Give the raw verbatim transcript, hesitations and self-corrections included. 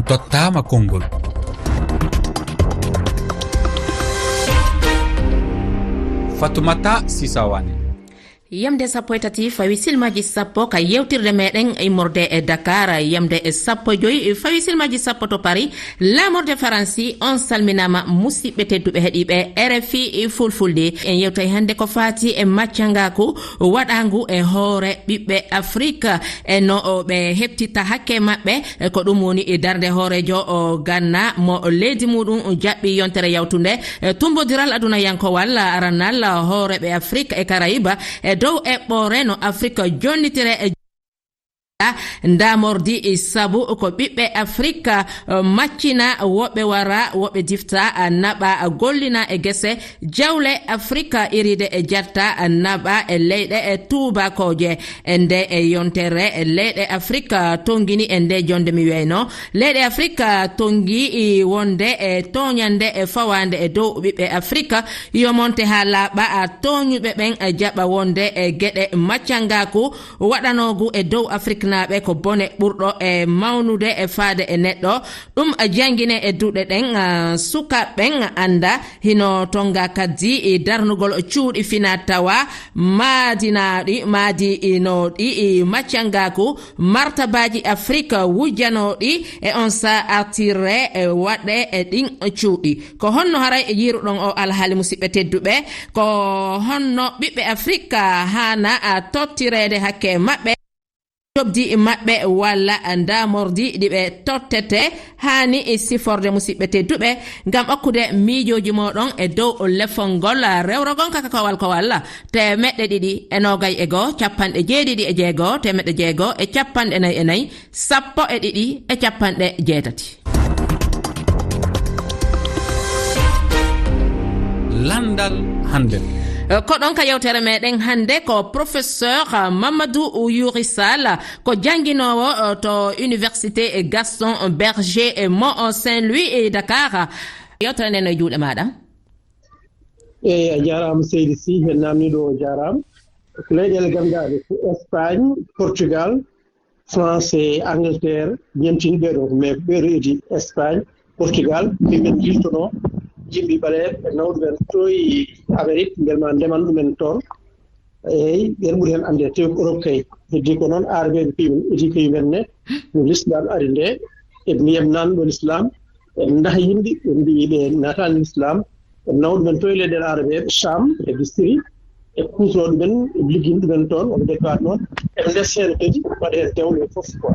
Tottaama konngol. Fatoumata Sissaouane. Yamde sappo e tati fawi silmaji sappo ka yewtirde meɗen immorde e Dakar, yamde e sappo e joyi fawi silmaji sappo to Paris. Laamorde Faransi, on salminaama, musidɓe tedduɓe heɗiiɓe R F I Fulfulde. En yewtay hannde ko faati e maccangaaku waɗaangu e hoore ɓiɓɓe Afrik, e no o ɓe heɓtita hakke maɓɓe, e ko ɗum woni e darnde hooreejo o Ganna mo leydi muɗum jaɓɓi yontere yawtunde, e tumbodiral adunayankowal arannal hooreeɓe Afrik e Karayiba e dow eɓɓoore no Afrik jonnitire e ndaamordi, sabu ko ɓiɓɓe Afrik, eh, maccina, woɓɓe wara, woɓɓe difta, eh, naɓa, eh, gollina e gese, jawle Afrik iride e jatta, eh, naɓa e leyɗe, eh, tuubakooje. E nde, eh, yontere, eh, leyɗe Afrik, eh, tongini e nde jonde mi wiyayno. Leyɗe Afrik, eh, tongi, eh, wonde, eh, tooñande, eh, fawaande e dow ɓiɓɓe Afrik, yo monte haa laaɓa, eh, tooñuɓe ɓen, eh, jaɓa wonde, eh, geɗe maccangaaku waɗanoogu e dow Afriknaaɓe ko bone ɓurɗo e mawnude e faade e neɗɗo. Ɗum janngine e duɗe ɗen, ah, sukaaɓe ɓen annda hino tonnga kadi e darnugol cuuɗi fina tawa maadinaaɗi, maadinooɗi e maccangaaku, martabaaji Afrik wujjanooɗi e on sa artirre e waɗe e ɗin cuuɗi. Ko honno haray e yiiruɗon o alhaali, musidɓe tedduɓe? Ko honno ɓiɓɓe Afrik haana a tottireede hakke maɓɓe, jobdi maɓɓe walla ndaamordi ɗi ɓe tottete haani e siforde, musidɓe tedduɓe, ngam okkude miijooji mooɗon e dow lefol ngol rewrogol ka kowal kowal teemeɗɗe ɗiɗi e noogay e goo, capanɗe jeeɗiɗi e jeego, teemeɗɗe jeego e capanɗe nayi e nayi, sappo e ɗiɗi e capanɗe jeetati. Landal hande. Eh, ko ɗon ka yewtere meɗen hande ko professeur, eh, Mamadou Youri Sall, ko jannginoowo, eh, to Université Gaston Berger, eh, mo, eh, Saint-Louis, eh, Dakar. Yewtere nde no e juuɗe maaɗa. Eyi, a jaaraama, seydi Sy, heen naamniiɗo o jaaraama. Ko leyɗeele ganndaaɗe ko Espagne, Portugal, France e Angleterre, ñemtini ɓee ɗoo, mais ko ɓee ɗoo idi Espagne, Portugal, ɓe men njiltonoo, yimɓe ɓaleeɓe, nawɗo ɓen toy Amérique, mbel ma ndeman ɗumen toon. Eyi, ɓen ɓuri heen annde, tew ko Europe kay. Heddi ko noon, Arabeeɓe piimen, edi ko yimɓe ne, no l'islam ari nde, e ndiyam nan ɗo l'islam, e ndaha yimɓe, ɓe mbiyi ɓe naataani l'islam, e nawɗo men toy leyɗeele Arabeeɓe, Sham, e Misiri, e kuutoroo ɗumen, e liggin ɗumen toon, on départ noon, e nder heen kadi, waɗa heen dewle e fof quoi.